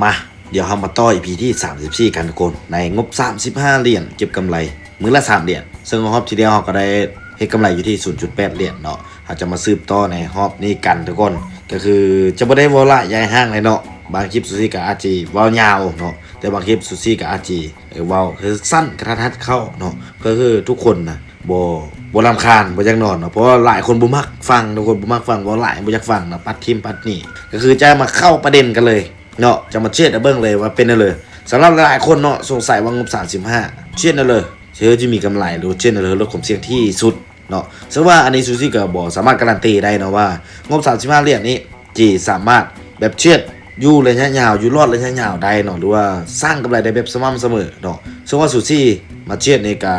ມາ ດຽວເຮົາມາຕໍ່ ອີພີ ທີສາມສິບສີ່ກັນທຸກຄົນ ໃນງົບສາມສິບຫ້າຫຼຽນ ເກັບກຳໄລມື້ລະສາມຫຼຽນ ເຊິ່ງຮອບທີ່ແລ້ວເຮົາກໍໄດ້ເຮັດກຳໄລຢູ່ທີ່ສູນຈຸດແປດຫຼຽນເນາະ. ເຮົາຈະມາສືບຕໍ່ໃນຮອບນີ້ກັນທຸກຄົນ ກໍຄືຈະບໍ່ໄດ້ເວົ້າຫຼາຍຍາຍຫ່າງເລີຍເນາະ. ບາງຄລິບຊູຊີກໍອາດຊິເວົ້າຍາວເນາະ ແຕ່ບາງຄລິບຊູຊີກໍອາດຊິ ເອີ ເວົ້າສັ້ນກະທັດຮັດເຂົ້າເນາະ ເພື່ອໃຫ້ທຸກຄົນນະ ບໍ່ ບໍ່ລຳຄານ ບໍ່ຢາກນອນເນາະ ເພາະວ່າຫຼາຍຄົນບໍ່ມັກຟັງ ທຸກຄົນບໍ່ມັກຟັງ ເວົ້າຫຼາຍບໍ່ຢາກຟັງເນາະ ປັດຖິ້ມປັດໜີ. ກໍຄືຈະມາເຂົ້າປະເດັນກັນເລີຍເນາະ ຈະມາເທຣດໃຫ້ເບິ່ງເລີຍວ່າເປັນແນວໃດ. ສຳລັບຫຼາຍໆຄົນເນາະ ສົງໄສວ່າງົບສາມສິບຫ້າ ເທຣດແນວໃດ ເທຣດທີ່ມີກຳໄລ ຫຼືວ່າເທຣດແນວໃດ ເຮັດຄວາມສ່ຽງທີ່ສຸດເນາະ. ເຊິ່ງວ່າອັນນີ້ຊູຊີກໍບໍ່ສາມາດກາຣັນຕີໄດ້ເນາະວ່າງົບສາມສິບຫ້າຫຼຽນນີ້ ທີ່ສາມາດແບບເທຣດຢູ່ໄລຍະຍາວ ຢູ່ລອດໄລຍະຍາວໄດ້ເນາະ ຫຼືວ່າສ້າງກຳໄລໄດ້ແບບສະໝ່ຳສະເໝີເນາະ. ເຊິ່ງວ່າຊູຊີມາເທຣດນີ້ກະ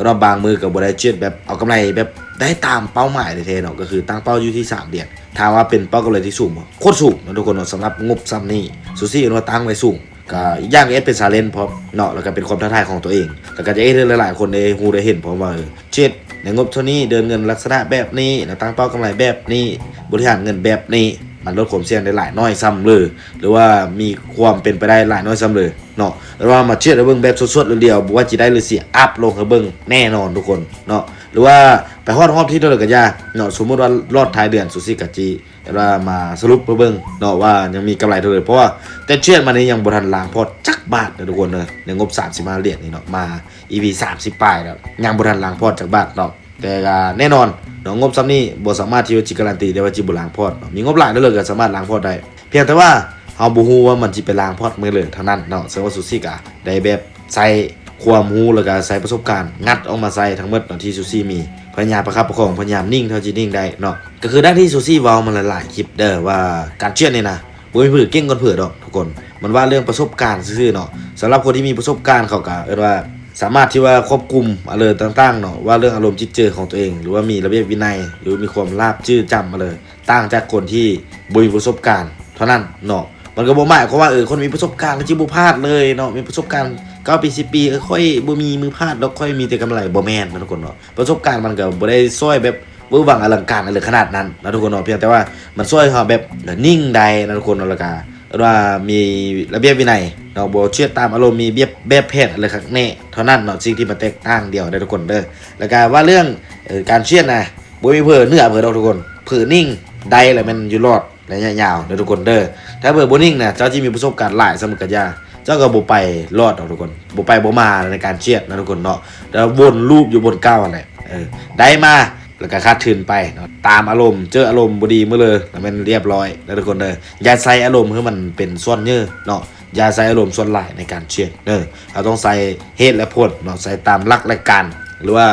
ລະບາງມື້ກໍບໍ່ໄດ້ເທຣດແບບເອົາກຳໄລແບບໄດ້ຕາມເປົ້າໝາຍແທ້ໆເນາະ ກໍຄືຕັ້ງເປົ້າຢູ່ທີ່ສາມຫຼຽນ. ຖາມວ່າເປັນເປົ້າກຳໄລທີ່ສູງບໍ່? ໂຄດສູງເນາະທຸກຄົນເນາະ. ສຳລັບງົບສ່ຳນີ້ ຊູຊີເອີ້ນວ່າຕັ້ງໄວ້ສູງ ກະອີກຢ່າງກໍເຮັດເປັນຊາເລນພ້ອມເນາະ ແລ້ວກະເປັນຄວາມທ້າທາຍຂອງຕົວເອງ ແລ້ວກະຈະເຮັດໃຫ້ຫຼາຍໆຄົນໄດ້ຮູ້ໄດ້ເຫັນພ້ອມວ່າ ເອີ ເທຣດໃນງົບເທົ່ານີ້ ເດີນເງິນລັກສະນະແບບນີ້ ແລ້ວຕັ້ງເປົ້າກຳໄລແບບນີ້ ບໍລິຫານເງິນແບບນີ້ ມັນລົດຄວາມສ່ຽງໄດ້ຫຼາຍນ້ອຍສ່ຳເລີ ຫຼືວ່າມີຄວາມເປັນໄປໄດ້ຫຼາຍນ້ອຍສ່ຳເລີເນາະ. ແລ້ວວ່າມາເທຣດໃຫ້ເບິ່ງແບບສົດໆເລີຍດຽວ ບໍ່ວ່າຊິໄດ້ຫຼືເສຍ ອັບລົງໃຫ້ເບິ່ງແນ່ນອນທຸກຄົນເນາະ. ຫຼືວ່າໄປຮອດຮອບທີເທົ່າໃດກໍຢ່າເນາະ ສົມມຸດວ່າລອດທ້າຍເດືອນ ຊູຊີກະຊິ ແຕ່ວ່າມາສະຫຼຸບໃຫ້ເບິ່ງເນາະວ່າຍັງມີກຳໄລເທົ່າໃດ ເພາະວ່າແຕ່ເທຣດມານີ້ຍັງບໍ່ທັນລ້າງພອດຈັກບາດເດີທຸກຄົນເດີ. ໃນງົບສາມສິບຫ້າຫຼຽນນີ້ເນາະ ມາ ອີພີ ສາມສິບປາຍແລ້ວ ຍັງບໍ່ທັນລ້າງພອດຈັກບາດເນາະ. ແຕ່ກໍແນ່ນອນເນາະ ງົບສ່ຳນີ້ບໍ່ສາມາດທີ່ວ່າຊິກາຣັນຕີໄດ້ວ່າຊິບໍ່ລ້າງພອດເນາະ. ມີງົບຫຼາຍເທົ່າໃດກໍສາມາດລ້າງພອດໄດ້ ພຽງແຕ່ວ່າເຮົາບໍ່ຮູ້ວ່າມັນຊິໄປລ້າງພອດມື້ໃດເທົ່ານັ້ນເນາະ. ເຊິ່ງວ່າຊູຊີກະໄດ້ແບບ ໃຊ້ຄວາມຮູ້ ແລ້ວກະໃຊ້ປະສົບການ ງັດອອກມາໃຊ້ທັງໝົດເນາະ ທີ່ຊູຊີມີ ພະຍາຍາມປະຄັບປະຄອງ ພະຍາຍາມນິ່ງເທົ່າທີ່ນິ່ງໄດ້ເນາະ. ກໍຄືດັ່ງທີ່ຊູຊີເວົ້າມາຫຼາຍໆຄລິບເດີວ່າ ການເທຣດນີ້ນະ ບໍ່ມີໃຜເກັ່ງກ່ອນໃຜດອກທຸກຄົນ ມັນວ່າເລື່ອງປະສົບການຊື່ໆເນາະ. ສຳລັບຄົນທີ່ມີປະສົບການ ເຂົາກໍເອີ້ນວ່າສາມາດທີ່ວ່າຄວບຄຸມອາເລີຕ່າງໆເນາະ ວ່າເລື່ອງອາລົມຈິດໃຈຂອງຕົວເອງ ຫຼືວ່າມີລະບຽບວິໄນ ຫຼືມີຄວາມລາບຈື່ຈຳອາເລີ ຕ່າງຈາກຄົນທີ່ບໍ່ມີປະສົບການເທົ່ານັ້ນເນາະ. ມັນກໍບໍ່ໝາຍຄວາມວ່າ ເອີ ຄົນມີປະສົບການກໍຊິບໍ່ພາດເລີຍເນາະ ມີປະສົບການເກົ້າປີ ສິບປີ ເອີ ຂ້ອຍບໍ່ມີມືພາດດອກ ຂ້ອຍມີແຕ່ກຳໄລ ບໍ່ແມ່ນນະທຸກຄົນເນາະ. ປະສົບການມັນກໍບໍ່ໄດ້ຊ່ອຍແບບເວີຫວັງອະລັງການອາເລີຂະໜາດນັ້ນນະທຸກຄົນເນາະ ພຽງແຕ່ວ່າມັນຊ່ອຍເຮົາແບບນິ່ງໄດ້ນະທຸກຄົນເນາະ ແລ້ວກໍ ເອີ້ນວ່າມີລະບຽບວິໄນເນາະ ບໍ່ເທຣດຕາມອາລົມ ມີແບບ ແບບແຜນອາເລີຄັກແນ່ເທົ່ານັ້ນເນາະ. ສິ່ງທີ່ມັນແຕກຕ່າງດຽວເດີທຸກຄົນເດີ ແລ້ວກໍວ່າເລື່ອງ ເອີ ການເທຣດນະ ບໍ່ມີໃຜເໜືອໃຜດອກທຸກຄົນ ໃຜນິ່ງໄດ້ລະແມ່ນຢູ່ລອດ ໄລຍະຍາວເດີທຸກຄົນເດີ. ຖ້າເພິ່ນບໍ່ນິ່ງນະ ເຈົ້າຊິມີປະສົບການຫຼາຍສ່ຳໃດກໍຢ່າ ເຈົ້າກໍບໍ່ໄປລອດດອກທຸກຄົນ ບໍ່ໄປບໍ່ມາໃນການເທຣດນະທຸກຄົນເນາະ ແຕ່ວົນລູບຢູ່ບ່ອນເກົ່າຫັ້ນແຫຼະ. ເອີ ໄດ້ມາແລ້ວກໍຂາດທຶນໄປເນາະ ຕາມອາລົມ ເຈີອາລົມບໍ່ດີມື້ເລີຍ ລະແມ່ນລຽບຮ້ອຍເດີທຸກຄົນເດີ. ຢ່າໃຊ້ອາລົມໃຫ້ມັນເປັນສ່ວນເຍີ້ເນາະ ຢ່າໃຊ້ອາລົມສ່ວນຫຼາຍໃນການເທຣດເດີ. ເຮົາຕ້ອງໃຊ້ເຫດແລະຜົນເນາະ ໃຊ້ຕາມຫຼັກແລະການ ຫຼືວ່າ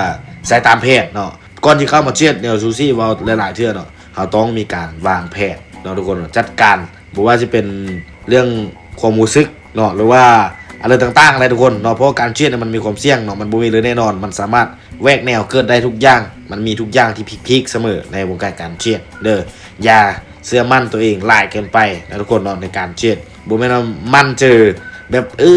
ໃຊ້ຕາມແຜນເນາະ. ກ່ອນທີ່ເຂົ້າມາເທຣດແນວຊູຊີເວົ້າຫຼາຍໆເທື່ອເນາະ ເຮົາຕ້ອງມີການວາງແຜນເນາະທຸກຄົນ ຈັດການ ບໍ່ວ່າຊິເປັນເລື່ອງຄວາມຮູ້ສຶກເນາະ ຫຼືວ່າອາເລີຕ່າງໆແຫຼະທຸກຄົນເນາະ. ເພາະວ່າການເທຣດນະ ມັນມີຄວາມສ່ຽງເນາະ ມັນບໍ່ມີເລື່ອງແນ່ນອນ ມັນສາມາດແຫວກແນວເກີດໄດ້ທຸກຢ່າງ ມັນມີທຸກຢ່າງທີ່ພິກໆສະເໝີໃນວົງການການເທຣດເດີ. ຢ່າເຊື່ອໝັ້ນຕົວເອງຫຼາຍເກີນໄປນະທຸກຄົນເນາະ ໃນການເທຣດ ບໍ່ແມ່ນວ່າໝັ້ນເຈີແບບ ເອີ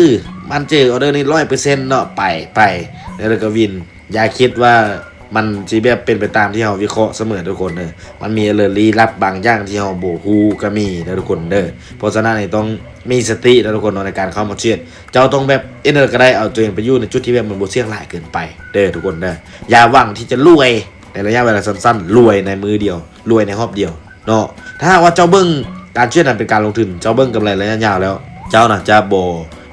ໝັ້ນເຈີອອເດີນີ້ຮ້ອຍເປີເຊັນເນາະ ໄປ ໄປ ແລ້ວກໍວິນ ຢ່າຄິດວ່າມັນຊິແບບເປັນໄປຕາມທີ່ເຮົາວິເຄາະສະເໝີທຸກຄົນເດີ. ມັນມີເລື່ອງລີ້ລັບບາງຢ່າງທີ່ເຮົາບໍ່ຮູ້ກໍມີເດີທຸກຄົນເດີ. ເພາະສະນັ້ນນີ້ຕ້ອງມີສະຕິເດີທຸກຄົນເນາະ ໃນການເຂົ້າມາເທຣດ ເຈົ້າຕ້ອງແບບເຮັດແນວໃດກໍໄດ້ ເອົາຕົວເອງໄປຢູ່ໃນຈຸດທີ່ແບບມັນບໍ່ສ່ຽງຫຼາຍເກີນໄປເດີທຸກຄົນເດີ. ຢ່າຫວັງທີ່ຈະລວຍໃນໄລຍະເວລາສັ້ນໆ ລວຍໃນມື້ດຽວ ລວຍໃນຮອບດຽວເນາະ. ຖ້າຫາກວ່າເຈົ້າເບິ່ງການເທຣດນັ້ນເປັນການລົງທຶນ ເຈົ້າເບິ່ງກຳໄລໄລຍະຍາວແລ້ວ ເຈົ້ານະຈະບໍ່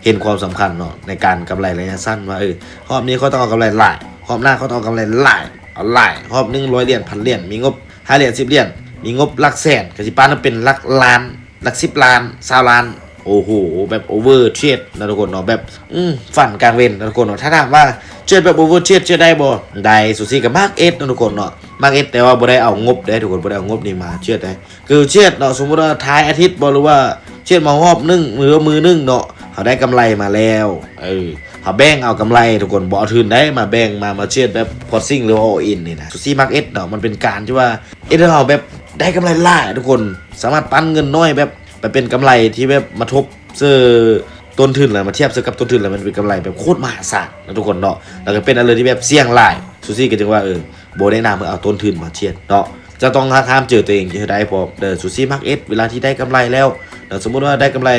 ເຫັນຄວາມສຳຄັນເນາະ ໃນການກຳໄລໄລຍະສັ້ນວ່າ ເອີ ຮອບນີ້ຂ້ອຍຕ້ອງເອົາກຳໄລຫຼາຍ ຮອບໜ້າຂ້ອຍຕ້ອງເອົາກຳໄລຫຼາຍ ເອົາຫຼາຍ ຮອບໜຶ່ງຮ້ອຍຫຼຽນ ພັນຫຼຽນ ມີງົບຫ້າຫຼຽນ ສິບຫຼຽນ ມີງົບຫຼັກແສນ ກໍຊິປານເປັນຫຼັກລ້ານ ຫຼັກສິບລ້ານ ຊາວລ້ານ ໂອ້ໂຫ ແບບໂອເວີເທຣດນະທຸກຄົນເນາະ ແບບ ອືມ ຝັນກາງເວັນນະທຸກຄົນເນາະ. ຖ້າຖາມວ່າເທຣດແບບໂອເວີເທຣດເທຣດໄດ້ບໍ່? ໄດ້ ຊູຊີກໍມາກເອັດນະທຸກຄົນເນາະ ມາກເອັດ ແຕ່ວ່າບໍ່ໄດ້ເອົາງົບເດ້ທຸກຄົນ ບໍ່ໄດ້ເອົາງົບນີ້ມາເທຣດເດ້. ຄືເທຣດເນາະ ສົມມຸດວ່າທ້າຍອາທິດບໍ່ ຫຼືວ່າເທຣດມາຮອບໜຶ່ງ ຫຼືວ່າມື້ໜຶ່ງເນາະ ເຮົາໄດ້ກຳໄລມາແລ້ວ ເອີ ເຮົາແບ່ງເອົາກຳໄລທຸກຄົນ ບໍ່ເອົາທຶນໄດ້ ມາແບ່ງ ມາ ມາເທຣດແບບພອດຊິງ ຫຼືວ່າອອລອິນນີ້ນະ. ຊູຊີມັກເອັດເນາະ ມັນເປັນການທີ່ວ່າເຮັດໃຫ້ເຮົາແບບໄດ້ກຳໄລຫຼາຍທຸກຄົນ ສາມາດປັນເງິນນ້ອຍແບບໄປເປັນກຳໄລທີ່ແບບມາທົບ ເຊິ່ງຕົ້ນທຶນ ແລ້ວມາທຽບໃສ່ກັບຕົ້ນທຶນ ແລ້ວມັນເປັນກຳໄລແບບໂຄດມະຫາສານນະທຸກຄົນເນາະ. ແລ້ວກໍເປັນອາເລີທີ່ແບບສ່ຽງຫຼາຍ ຊູຊີກໍຈຶ່ງວ່າ ເອີ ບໍ່ແນະນຳໃຫ້ເອົາຕົ້ນທຶນມາທຽບເນາະ. ເຈົ້າຕ້ອງຫັກຫ້າມໃຈຕົວເອງໃຫ້ໄດ້ພ້ອມເດີ ຊູຊີມັກເອັດ ເວລາທີ່ໄດ້ກຳໄລແລ້ວ ແລ້ວສົມມຸດວ່າໄດ້ກຳໄລ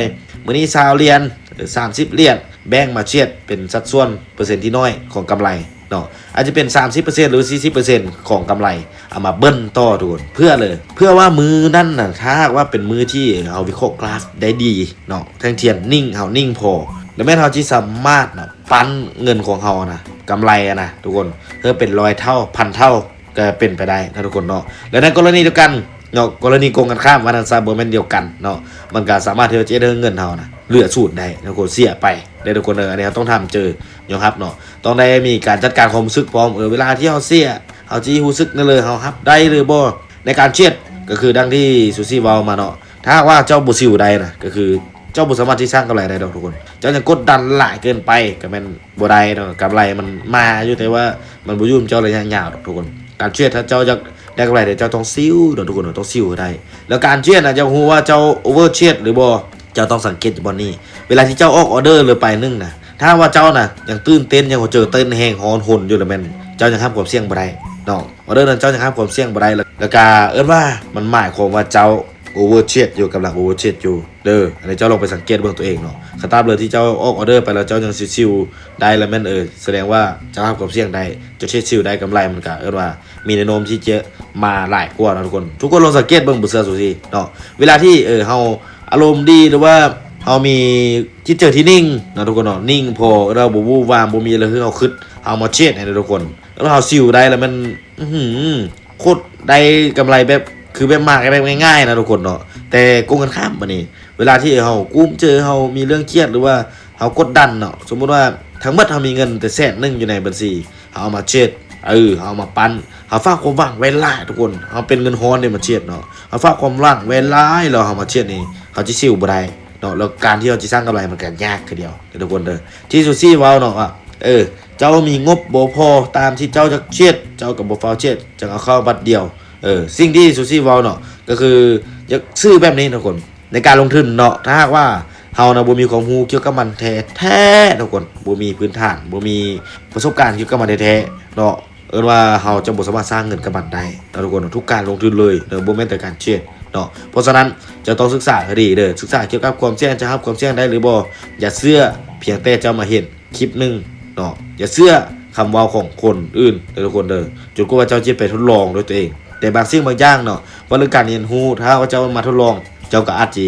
ມື້ນີ້ຊາວຫຼຽນ ຫຼື ສາມສິບຫຼຽນ ແບ່ງມາເທຣດເປັນສັດສ່ວນເປີເຊັນທີ່ນ້ອຍຂອງກຳໄລເນາະ ອາດຈະເປັນສາມສິບເປີເຊັນ ຫຼື ສີ່ສິບເປີເຊັນຂອງກຳໄລ ເອົາມາເບິ້ນຕໍ່ທຸກຄົນ ເພື່ອເລີຍ ເພື່ອວ່າມື້ນັ້ນນະ ຖ້າຫາກວ່າເປັນມື້ທີ່ເຮົາວິເຄາະກຣາຟໄດ້ດີເນາະ ແທ່ງທຽນນິ່ງ ເຮົານິ່ງພໍ ແລ້ວແມ່ນເຮົາຊິສາມາດນະ ປັນເງິນຂອງເຮົານະ ກຳໄລນະທຸກຄົນ ເພີ່ມເປັນຮ້ອຍເທົ່າ ພັນເທົ່າ ກໍເປັນໄປໄດ້ນະທຸກຄົນເນາະ ແລະໃນກໍລະນີດຽວກັນເນາະ ກໍລະນີກົງກັນຂ້າມວ່ານັ້ນຊະ ບໍ່ແມ່ນດຽວກັນເນາະ ມັນກໍສາມາດທີ່ຈະເຮັດໃຫ້ເງິນເຮົານະເຫຼືອສູນໄດ້ນະທຸກຄົນ ເສຍໄປເດ້ທຸກຄົນເອີຍ ອັນນີ້ເຮົາຕ້ອງທຳເຈີຍອມຮັບເນາະ ຕ້ອງໄດ້ມີການຈັດການຄວາມຮູ້ສຶກພ້ອມ ເອີ ເວລາທີ່ເຮົາເສຍ ເຮົາຊິຮູ້ສຶກແນວໃດ ເຮົາຮັບໄດ້ຫຼືບໍ່ ໃນການເທຣດ ກໍຄືດັ່ງທີ່ຊູຊີເວົ້າມາເນາະ ຖ້າຫາກວ່າເຈົ້າບໍ່ຊິວໄດ້ນະ ກໍຄືເຈົ້າບໍ່ສາມາດທີ່ສ້າງກຳໄລໄດ້ດອກທຸກຄົນ ເຈົ້າຍັງກົດດັນຫຼາຍເກີນໄປ ກໍແມ່ນ ບໍ່ໄດ້ເນາະ ກຳໄລມັນມາຢູ່ ແຕ່ວ່າມັນບໍ່ຢູ່ນຳເຈົ້າໄລຍະຍາວດອກທຸກຄົນ ການເທຣດ ຖ້າເຈົ້າຢາກໄດ້ກຳໄລໄດ້ ເຈົ້າຕ້ອງຊິວເນາະທຸກຄົນເນາະ ຕ້ອງຊິວໃຫ້ໄດ້ ແລ້ວການເທຣດນະ ຢາກຮູ້ວ່າເຈົ້າໂອເວີເທຣດຫຼືບໍ່ ເຈົ້າຕ້ອງສັງເກດຢູ່ບ່ອນນີ້ ເວລາທີ່ເຈົ້າອອກອໍເດີເລີຍໄປໜຶ່ງນະ ຖ້າວ່າເຈົ້ານະຍັງຕື່ນເຕັ້ນ ຍັງຫົວໃຈເຕັ້ນແຮງຮ້ອນຮົນຢູ່ ລະແມ່ນເຈົ້າຍັງຮັບຄວາມສ່ຽງບໍ່ໄດ້ເນາະ ອໍເດີນັ້ນເຈົ້າຍັງຮັບຄວາມສ່ຽງບໍ່ໄດ້ ແລ້ວກະເອີ້ນວ່າ ມັນໝາຍຄວາມວ່າເຈົ້າໂອເວີເທຣດຢູ່ ກຳລັງໂອເວີເທຣດຢູ່ ເດີ ອັນນີ້ເຈົ້າລອງໄປສັງເກດເບິ່ງຕົວເອງເນາະ ຄັນຕາບເລີຍທີ່ເຈົ້າອອກອໍເດີໄປແລ້ວ ເຈົ້າຍັງຊິວໆໄດ້ ລະແມ່ນ ເອີ ສະແດງວ່າເຈົ້າຮັບຄວາມສ່ຽງໄດ້ ເຈົ້າເທຣດຊິວໄດ້ ກຳໄລມັນກະເອີ້ນວ່າມີແນວໂນ້ມທີ່ຈະມາຫຼາຍກວ່າເນາະທຸກຄົນ ທຸກຄົນລອງສັງເກດເບິ່ງບໍ່ເຊື່ອຊູຊີເນາະ ເວລາທີ່ ເອີ ເຮົາອາລົມດີ ຫຼືວ່າເຮົາມີຈິດໃຈທີ່ນິ່ງເນາະທຸກຄົນເນາະ ນິ່ງພໍ ເຮົາບໍ່ວູບວາມ ບໍ່ມີລະຫຶກ ເຮົາຄຶດ ເຮົາມາເທຣດໃຫ້ເນາະທຸກຄົນ ແລ້ວເຮົາຊິວໄດ້ ລະແມ່ນ ອື ໂຄດໄດ້ກຳໄລແບບ ຄືແບບມາແບບງ່າຍໆນະທຸກຄົນເນາະ ແຕ່ກົງກັນຂ້າມບາດນີ້ ເວລາທີ່ເຮົາກຸ້ມໃຈ ເຮົາມີເລື່ອງຄຽດ ຫຼືວ່າເຮົາກົດດັນເນາະ ສົມມຸດວ່າທັງໝົດເຮົາມີເງິນແຕ່ແສນໜຶ່ງຢູ່ໃນບັນຊີ ເຮົາເອົາມາເທຣດ ເອີ ເຮົາເອົາມາປັ້ນ ເຮົາຝາກຄວາມຫວັງໄວ້ຫຼາຍທຸກຄົນ ເຮົາເປັນເງິນຮ້ອນເດ້ມາເທຣດເນາະ ເຮົາຝາກຄວາມຫວັງໄວ້ຫຼາຍ ແລ້ວເຮົາມາເທຣດນີ້ ເຮົາຊິຊິວບໍ່ໄດ້ເນາະ ແລ້ວການທີ່ເຮົາຊິສ້າງກຳໄລມັນກໍຍາກຄືດຽວເດີທຸກຄົນເດີ ທີ່ຊູຊີເວົ້າເນາະວ່າ ເອີ ເຈົ້າມີງົບບໍ່ພໍຕາມທີ່ເຈົ້າຢາກເທຣດ ເຈົ້າກໍບໍ່ຟ້າວເທຣດ ຈັ່ງເອົາເຂົ້າບັດດຽວ ເອີ ສິ່ງທີ່ຊູຊີເວົ້າເນາະ ກໍຄືຢາກຊື້ແບບນີ້ທຸກຄົນ ໃນການລົງທຶນເນາະ ຖ້າຫາກວ່າເຮົານະບໍ່ມີຄວາມຮູ້ກ່ຽວກັບມັນແທ້ໆທຸກຄົນ ບໍ່ມີພື້ນຖານ ບໍ່ມີປະສົບການກ່ຽວກັບມັນແທ້ໆເນາະ ເອີ້ນວ່າເຮົາຈະບໍ່ສາມາດສ້າງເງິນກັບມັນໄດ້ເນາະທຸກຄົນເນາະ ທຸກການລົງທຶນເລີຍເນາະ ບໍ່ແມ່ນແຕ່ການເທຣດເນາະ ເພາະສະນັ້ນເຈົ້າຕ້ອງສຶກສາໃຫ້ດີເດີ ສຶກສາກ່ຽວກັບຄວາມສ່ຽງ ຈະຮັບຄວາມສ່ຽງໄດ້ຫຼືບໍ່ ຢ່າເຊື່ອພຽງແຕ່ເຈົ້າມາເຫັນ ຄລິບໜຶ່ງເນາະ ຢ່າເຊື່ອຄຳເວົ້າຂອງຄົນອື່ນເດີທຸກຄົນເດີ ຈົນກວ່າເຈົ້າຈະໄປທົດລອງດ້ວຍຕົວເອງ ແຕ່ບາງສິ່ງບາງຢ່າງເນາະ ເວົ້າເລື່ອງການຮຽນຮູ້ ຖ້າວ່າເຈົ້າມາທົດລອງ ເຈົ້າກໍອາດຈະ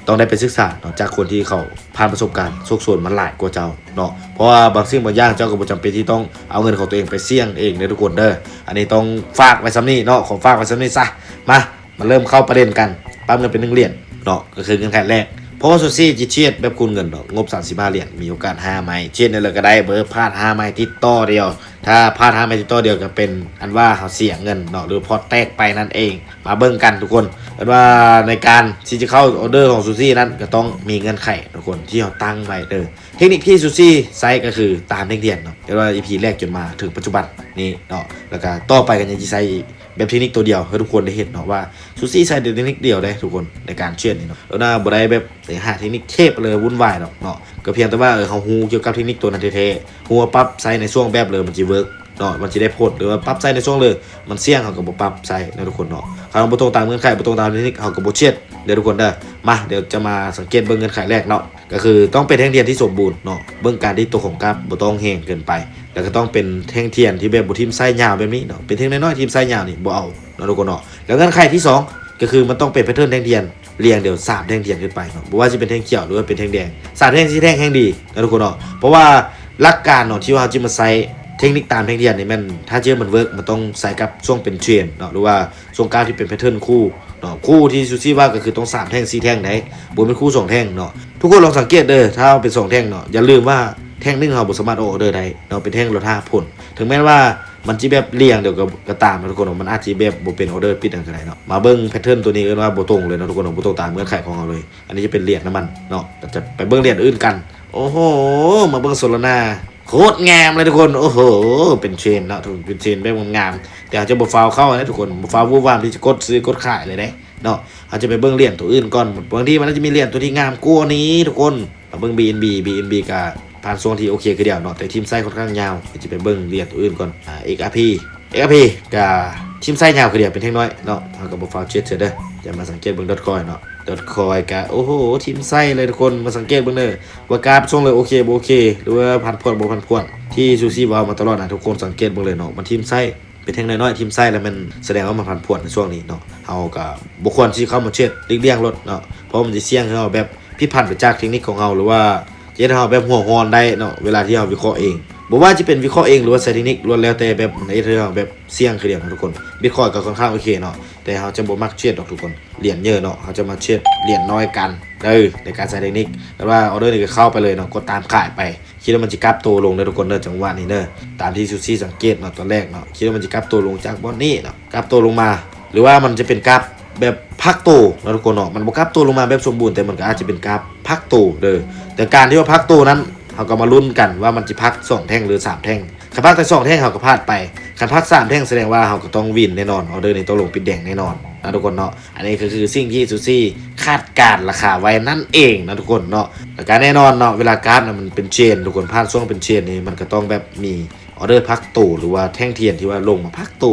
ຕ້ອງໄດ້ໄປສຶກສາເນາະ ຈາກຄົນທີ່ເຂົາຜ່ານປະສົບການໂຊກໂຊນມາຫຼາຍກວ່າເຈົ້າເນາະ ເພາະວ່າບາງສິ່ງບາງຢ່າງເຈົ້າກໍບໍ່ຈຳເປັນທີ່ຕ້ອງເອົາເງິນຂອງຕົວເອງໄປສ່ຽງເອງເດີທຸກຄົນເດີ ອັນນີ້ຕ້ອງຝາກໄວ້ສ່ຳນີ້ເນາະ ຂໍຝາກໄວ້ສ່ຳນີ້ຊະ ມາ ມາເລີ່ມເຂົ້າປະເດັນກັນ ປັບເງິນເປັນໜຶ່ງຫຼຽນເນາະ ກໍຄືເງື່ອນໄຂແລກ ເພາະວ່າຊູຊີຊິເທຣດແບບຄູນເງິນເນາະ ງົບສາມສິບຫ້າຫຼຽນ ມີໂອກາດຫ້າໄມ້ ເທຣດແນວໃດກໍໄດ້ ເບີພາດຫ້າໄມ້ຕິດຕໍ່ດຽວ ຖ້າພາດຫ້າໄມ້ຕິດຕໍ່ດຽວ ກໍເປັນອັນວ່າເຮົາເສຍເງິນເນາະ ຫຼືພອດແຕກໄປນັ້ນເອງ ມາເບິ່ງກັນທຸກຄົນ ເອີ້ນວ່າໃນການທີ່ຈະເຂົ້າອໍເດີຂອງຊູຊີນັ້ນ ກໍຕ້ອງມີເງື່ອນໄຂທຸກຄົນ ທີ່ເຮົາຕັ້ງໄວ້ເດີ ເທັກນິກທີ່ຊູຊີໃຊ້ກໍຄືຕາມແທ່ງທຽນເນາະ ເອີ້ນວ່າອີພີແລກຈົນມາເຖິງປັດຈຸບັນນີ້ເນາະ ແລ້ວກໍຕໍ່ໄປກໍຍັງຊິໃຊ້ ແບບເທັກນິກຕົວດຽວໃຫ້ທຸກຄົນໄດ້ເຫັນເນາະວ່າ ຊູຊີໃຊ້ແຕ່ເທັກນິກດຽວເດ້ທຸກຄົນ ໃນການເທຣດນີ້ເນາະ ເອີ້ນວ່າບໍ່ໄດ້ແບບໄປຫາເທັກນິກເທບເລີຍວຸ້ນວາຍດອກເນາະ ກໍພຽງແຕ່ວ່າ ເອີ ເຮົາຮູ້ກ່ຽວກັບເທັກນິກຕົວນັ້ນແທ້ໆ ຮູ້ວ່າປັບໃຊ້ໃນຊ່ວງແບບເລີຍມັນຊິເວີກເນາະ ມັນຊິໄດ້ຜົນ ຫຼືວ່າປັບໃຊ້ໃນຊ່ວງເລີຍມັນສ່ຽງ ເຮົາກໍບໍ່ປັບໃຊ້ນະທຸກຄົນເນາະ ຄັນເຮົາບໍ່ຕົງຕາມເງື່ອນໄຂ ບໍ່ຕົງຕາມເທັກນິກ ເຮົາກໍບໍ່ເທຣດເດີທຸກຄົນເດີ ມາ ດຽວຈະມາສັງເກດເບິ່ງເງື່ອນໄຂແລກເນາະ ກໍຄືຕ້ອງເປັນແທ່ງທຽນທີ່ສົມບູນເນາະ ເບິ່ງການດີດຕົວຂອງກາບບໍ່ຕ້ອງແຮງເກີນໄປ ແລ້ວກໍຕ້ອງເປັນແທ່ງທຽນທີ່ແບບບໍ່ຖິ້ມໄສ້ຍາວແບບນີ້ເນາະ ເປັນແທ່ງນ້ອຍໆຖິ້ມໄສ້ຍາວນີ້ບໍ່ເອົາເນາະທຸກຄົນເນາະ ແລ້ວເງື່ອນໄຂທີສອງ ກໍຄືມັນຕ້ອງເປັນແພັດເທີນແທ່ງທຽນລຽງດຽວສາມແທ່ງທຽນຂຶ້ນໄປເນາະ ບໍ່ວ່າຊິເປັນແທ່ງຂຽວ ຫຼືວ່າເປັນແທ່ງແດງ ສາມແທ່ງສີ່ແທ່ງແຮ່ງດີເນາະທຸກຄົນເນາະ ເພາະວ່າຫຼັກການເນາະ ທີ່ວ່າເຮົາຈະມາໃຊ້ເທັກນິກຕາມແທ່ງທຽນນີ້ແມ່ນ ຖ້າຈະໃຫ້ມັນເວີກ ມັນຕ້ອງໃຊ້ກັບຊ່ວງເປັນເທຣນເນາະ ຫຼືວ່າ ຊ່ວງກ້າວທີ່ເປັນແພັດເທີນຄູ່ເນາະ ຄູ່ທີ່ຊູຊີວ່າກໍຄືຕ້ອງສາມແທ່ງສີ່ແທ່ງໃດ໋ ບໍ່ແມ່ນຄູ່ສອງແທ່ງເນາະ ທຸກຄົນລອງສັງເກດເດີ ຖ້າເຮົາເປັນສອງແທ່ງເນາະ ຢ່າລືມວ່າແທ່ງໜຶ່ງເຮົາບໍ່ສາມາດອອກອໍເດີໄດ້ເນາະ ເປັນແທ່ງລະຫ້າຜົນ ເຖິງແມ່ນວ່າມັນຊິແບບລຽງດຽວກໍ ກໍຕາມເນາະທຸກຄົນເນາະ ມັນອາດຊິແບບບໍ່ເປັນອໍເດີປິດຫຍັງກໍໄດ້ເນາະ ມາເບິ່ງແພັດເທີນຕົວນີ້ເອີ້ນວ່າບໍ່ຕົງເລີຍເນາະທຸກຄົນເນາະ ບໍ່ຕົງຕາມເງື່ອນໄຂຂອງເຮົາເລີຍ ອັນນີ້ຈະເປັນຫຼຽນນ້ຳມັນເນາະ ກໍຈະໄປເບິ່ງຫຼຽນອື່ນກັນ ໂອ້ໂຫ ມາເບິ່ງໂຊລານາ ໂຄດງາມເລີຍທຸກຄົນ ໂອ້ໂຫ ເປັນເທຣນເນາະ ເປັນເທຣນແບບງາມໆ ແຕ່ເຮົາຈະບໍ່ຟ້າວເຂົ້ານະທຸກຄົນ ບໍ່ຟ້າວວູບວາມທີ່ຈະກົດຊື້ກົດຂາຍເລີຍເດ້ເນາະ ເຮົາຈະໄປເບິ່ງຫຼຽນຕົວອື່ນກ່ອນ ບາງທີມັນອາດຈະມີຫຼຽນຕົວທີ່ງາມກວ່ານີ້ທຸກຄົນ ມາເບິ່ງບີເອັນບີ ບີເອັນບີກໍຜ່ານຊ່ວງທີ່ໂອເຄຄືດຽວເນາະ ແຕ່ຖິ້ມໄສ້ຄ່ອນຂ້າງຍາວ ເຮົາຈະໄປເບິ່ງຫຼຽນຕົວອື່ນກ່ອນ ອາ ເອັກອາພີ ເອັກອາພີກໍຖິ້ມໄສ້ຍາວຄືດຽວ ເປັນແທ່ງນ້ອຍເນາະ ເຮົາກໍບໍ່ຟ້າວເທຣດເທື່ອເດີ ຢ່າມາສັງເກດເບິ່ງດອດຄອຍເນາະ ດອດຄອຍກະ ໂອ້ໂຫ ຖິ້ມໃສ່ເລີຍທຸກຄົນ. ມາສັງເກດເບິ່ງເດີວ່າກາຟຊ່ວງເລີຍໂອເຄບໍ່ໂອເຄ ຫຼືວ່າຜັນຜວນບໍ່ຜັນຜວນ ທີ່ຊູຊີເວົ້າມາຕະຫຼອດນະທຸກຄົນ. ສັງເກດເບິ່ງເລີຍເນາະ ມັນຖິ້ມໃສ່ ເປັນແທ່ງນ້ອຍໆ ຖິ້ມໃສ່ ແລ້ວແມ່ນສະແດງວ່າມັນຜັນຜວນໃນຊ່ວງນີ້ເນາະ. ເຮົາກະບໍ່ຄວນຊິເຂົ້າມາເທຣດ ຫຼີກລ່ຽງໂລດເນາະ ເພາະມັນຊິສ່ຽງໃຫ້ເຮົາແບບຜິດພາດໄປຈາກເທັກນິກຂອງເຮົາ ຫຼືວ່າເຮັດໃຫ້ເຮົາແບບຫົວຮ້ອນໄດ້ເນາະ ເວລາທີ່ເຮົາວິເຄາະເອງ. ບໍ່ວ່າຈະເປັນວິເຄາະເອງ ຫຼືວ່າໃຊ້ເທັກນິກ ລ້ວນແລ້ວແຕ່ແບບເຮັດໃຫ້ເຮົາແບບສ່ຽງຄືດຽວນະທຸກຄົນ. ບິດຄອຍກໍຄ່ອນຂ້າງໂອເຄເນາະ ແຕ່ເຮົາຈະບໍ່ມັກເທຣດດອກທຸກຄົນ ຫຼຽນເຍີະເນາະ ເຮົາຈະມາເທຣດຫຼຽນນ້ອຍກັນເດີ ໃນການໃຊ້ເທັກນິກ. ແຕ່ວ່າອໍເດີນີ້ກໍເຂົ້າໄປເລີຍເນາະ ກົດຕາມຂາຍໄປ. ຄິດວ່າມັນຊິກັບໂຕລົງເດີທຸກຄົນເດີ ຈັງຫວະນີ້ເດີ. ຕາມທີ່ຊູຊີສັງເກດເນາະ ຕອນແລກເນາະ ຄິດວ່າມັນຊິກັບໂຕລົງຈາກບ່ອນນີ້ເນາະ ກັບໂຕລົງມາ ຫຼືວ່າມັນຈະເປັນກັບແບບພັກໂຕເນາະທຸກຄົນເນາະ. ມັນບໍ່ກັບໂຕລົງມາແບບສົມບູນ ແຕ່ມັນກໍອາດຈະເປັນກັບພັກໂຕເດີ. ແຕ່ການທີ່ວ່າພັກໂຕນັ້ນ ເຮົາກໍມາລຸ້ນກັນວ່າມັນຊິພັກສອງແທ່ງ ຫຼື ສາມແທ່ງ. ຄັນພັກແຕ່ສອງແທ່ງ ເຮົາກໍພາດໄປ. ຄັນພັກສາມແທ່ງ ສະແດງວ່າເຮົາກໍຕ້ອງວິນແນ່ນອນ ອໍເດີນີ້ຕ້ອງລົງປິດແດງແນ່ນອນນະທຸກຄົນເນາະ. ອັນນີ້ກໍຄືສິ່ງທີ່ຊູຊີຄາດການລາຄາໄວ້ນັ້ນເອງນະທຸກຄົນເນາະ. ແລ້ວກໍແນ່ນອນເນາະ ເວລາກາຟນະມັນເປັນເທຣນ ທຸກຄົນ ຜ່ານຊ່ວງເປັນເທຣນນີ້ ມັນກໍຕ້ອງແບບມີອໍເດີພັກໂຕ ຫຼືວ່າແທ່ງທຽນທີ່ວ່າລົງມາພັກໂຕ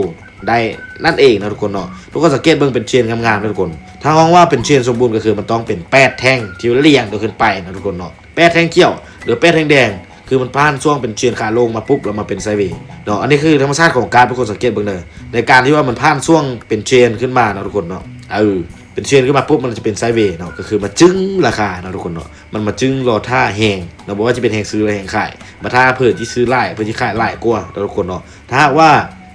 ໄດ້ນັ້ນເອງນະທຸກຄົນເນາະ. ທຸກຄົນສັງເກດເບິ່ງເປັນເທຣນງາມໆນະທຸກຄົນ. ຖ້າເຮົາວ່າເປັນເທຣນສົມບູນ ກໍຄືມັນຕ້ອງເປັນແປດແທ່ງທີ່ລຽງໂຕຂຶ້ນໄປນະທຸກຄົນເນາະ. ແປດແທ່ງຂຽວ ຫຼື ແປດແທ່ງແດງ ຄືມັນຜ່ານຊ່ວງເປັນເທຣນຂາລົງມາປຸບ ແລ້ວມາເປັນໄຊເວເນາະ. ອັນນີ້ຄືທຳມະຊາດຂອງກາຟ ທຸກຄົນສັງເກດເບິ່ງເດີ. ໃນການທີ່ວ່າມັນຜ່ານຊ່ວງເປັນເທຣນຂຶ້ນມາເນາະທຸກຄົນເນາະ ເອີ ເປັນເທຣນຂຶ້ນມາປຸບ ມັນຈະເປັນໄຊເວເນາະ ກໍຄືມາຈຶງລາຄາເນາະທຸກຄົນເນາະ. ມັນມາຈຶງລໍຖ້າແຮງເນາະ ບໍ່ວ່າຈະເປັນແຮງຊື້ແລະແຮງຂາຍ ມາຖ້າເພື່ອທີ່ຊື້ຫຼາຍ ເພື່ອທີ່ຂາຍຫຼາຍກວ່າເນາະທຸກຄົນເນາະ. ຖ້າຫາກວ່າ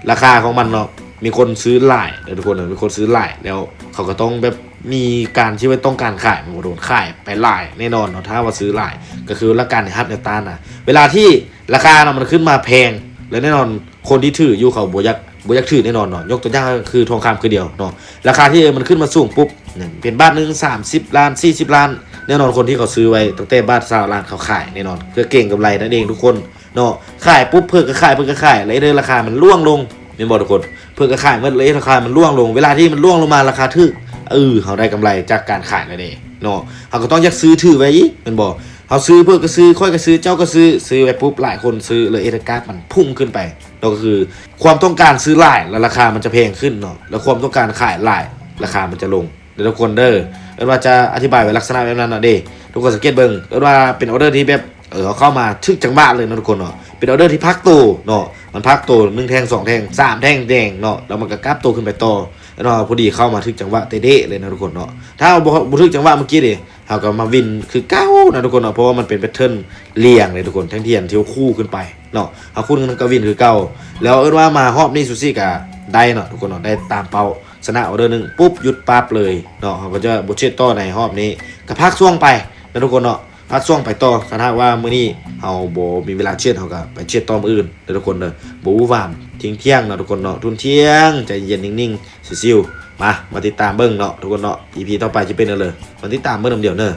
ລາຄາຂອງມັນເນາະ ມີຄົນຊື້ຫຼາຍເດີທຸກຄົນເນາະ ມີຄົນຊື້ຫຼາຍແລ້ວ ເຂົາກໍຕ້ອງແບບມີການທີ່ວ່າຕ້ອງການຂາຍ ມັນກໍຕ້ອງຂາຍໄປຫຼາຍແນ່ນອນເນາະ. ຖ້າວ່າຊື້ຫຼາຍ ກໍຄືລະການຮັບແນວຕ້ານນະ. ເວລາທີ່ລາຄາເນາະ ມັນຂຶ້ນມາແພງ ແລ້ວແນ່ນອນ ຄົນທີ່ຖືຢູ່ເຂົາບໍ່ຢາກ ບໍ່ຢາກຖືແນ່ນອນເນາະ. ຍົກຕົວຢ່າງຄືທອງຄຳຄືດຽວເນາະ ລາຄາທີ່ມັນຂຶ້ນມາສູງປຸບ ເປັນບາດໜຶ່ງສາມສິບລ້ານ ສີ່ສິບລ້ານ ແນ່ນອນ ຄົນທີ່ເຂົາຊື້ໄວ້ຕັ້ງແຕ່ບາດຊາວລ້ານ ເຂົາຂາຍແນ່ນອນ ເພື່ອເກັງກຳໄລນັ້ນເອງທຸກຄົນເນາະ. ຂາຍປຸບ ເພິ່ນກໍຂາຍ ເພິ່ນກໍຂາຍ ແລ້ວເຮັດລາຄາມັນລ່ວງລົງ ແມ່ນບໍ່ທຸກຄົນ? ເພິ່ນກໍຂາຍໝົດ ແລ້ວເຮັດລາຄາມັນລ່ວງລົງ. ເວລາທີ່ມັນລ່ວງລົງມາລາຄາຖືກ ເອີ ເຮົາໄດ້ກຳໄລຈາກການຂາຍແລ້ວເດ້ເນາະ. ເຮົາກໍຕ້ອງຢາກຊື້ຖືໄວ້ອີກ ແມ່ນບໍ່? ເຮົາຊື້ ເພິ່ນກໍຊື້ ຂ້ອຍກໍຊື້ ເຈົ້າກໍຊື້ ຊື້ໄວ້ປຸບ ຫຼາຍຄົນຊື້ ແລ້ວເຮັດໃຫ້ກາຟມັນພຸ່ງຂຶ້ນໄປເນາະ. ກໍຄືຄວາມຕ້ອງການຊື້ຫຼາຍ ແລ້ວລາຄາມັນຈະແພງຂຶ້ນເນາະ ແລ້ວຄວາມຕ້ອງການຂາຍຫຼາຍ ລາຄາມັນຈະລົງເດີທຸກຄົນເດີ. ເອີ້ນວ່າຈະອະທິບາຍໄວ້ລັກສະນະແບບນັ້ນນະເດ້ ທຸກຄົນສັງເກດເບິ່ງ ເອີ້ນວ່າເປັນອໍເດີທີ່ແບບ ເອີ ເຮົາເຂົ້າມາຖືກຈັງຫວະເລີຍເນາະທຸກຄົນເນາະ. ເປັນອໍເດີທີ່ພັກໂຕເນາະ ມັນພັກໂຕ ໜຶ່ງແທ່ງ ສອງແທ່ງ ສາມແທ່ງແດງເນາະ ແລ້ວມັນກໍກັບໂຕຂຶ້ນໄປຕໍ່ເນາະ. ພໍດີເຂົ້າມາຖືກຈັງຫວະເຕະໆເລີຍນະທຸກຄົນເນາະ. ຖ້າເຮົາບໍ່ ບໍ່ຖືກຈັງຫວະເມື່ອກີ້ເດ ເຮົາກໍມາວິນຄືເກົ່ານະທຸກຄົນເນາະ ເພາະວ່າມັນເປັນແພັດເທີນລຽງເລີຍທຸກຄົນ ແທ່ງທຽນທີ່ວ່າຄູ່ຂຶ້ນໄປເນາະ. ເຮົາຄູ່ນກໍວິນຄືເກົ່າ ແລ້ວເອີ້ນວ່າມາຮອບນີ້ຊູຊີກໍໄດ້ເນາະທຸກຄົນເນາະ ໄດ້ຕາມເປົ້າ ຊະນະອໍເດີໜຶ່ງປຸບ ຢຸດປັບເລີຍເນາະ. ເຮົາກໍຈະບໍ່ເທຣດຕໍ່ໃນຮອບນີ້ ກໍພັກຊ່ວງໄປນະທຸກຄົນເນາະ ພັກຊ່ວງໄປຕໍ່. ຄັນຫາກວ່າມື້ນີ້ເຮົາບໍ່ມີເວລາເທຣດ ເຮົາກໍໄປເທຣດຕໍ່ມື້ອື່ນເດີທຸກຄົນເດີ. ບໍ່ຫວືອຫວາມ ທ່ຽງໆເນາະທຸກຄົນເນາະ ທຸ່ນທ່ຽງ ໃຈເຢັນໆ ນິ່ງໆ ຊິວໆ. ມາ ມາຕິດຕາມເບິ່ງເນາະທຸກຄົນເນາະ ອີພີຕໍ່ໄປຊິເປັນແນວໃດ ມາຕິດຕາມເບິ່ງນຳດຽວເນີ.